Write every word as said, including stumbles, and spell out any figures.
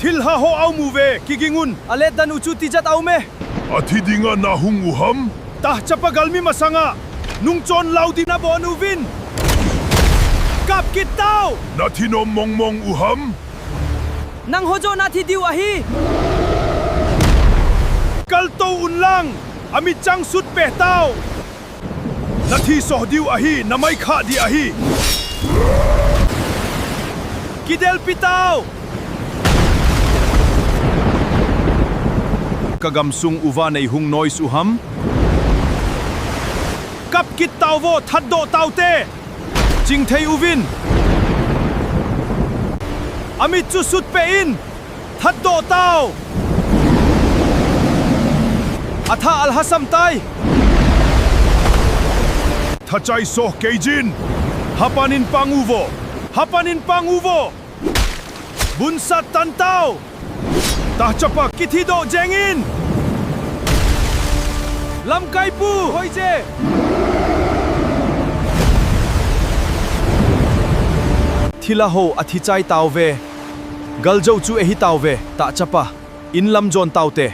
Thilha ho aum uve, kiging un. Alet dan u chu tijat aume. Athi dinga nahung uham? Tahchapa galmi masanga nungchon lau ding nabon uvin. Kap kit tau. Nathi nom mongmong uham? Nangho joh nathi diu ahi. Kaltou unlang, amit chang sutpeh tau. Nathi soh diu ahi, namai khah ding ahi. Kidelpi tau. Kagamsung uva neihung noise uham? Kap kit tauvo, thatdoh taute. Chingthei uvin. Amit chu sutpeh in. Thatdoh tau. Atha alhasam tai. Thachai soh keijin. Hapan in pang uvo. Hapan in pang uvo. Bunsat tan tau. Tahchapa kithi doh jengin. Lamkaipu hoije. Thilha ho athichai tauve. Galjou chu ehi tauve, tahchapa. In lam jon taute.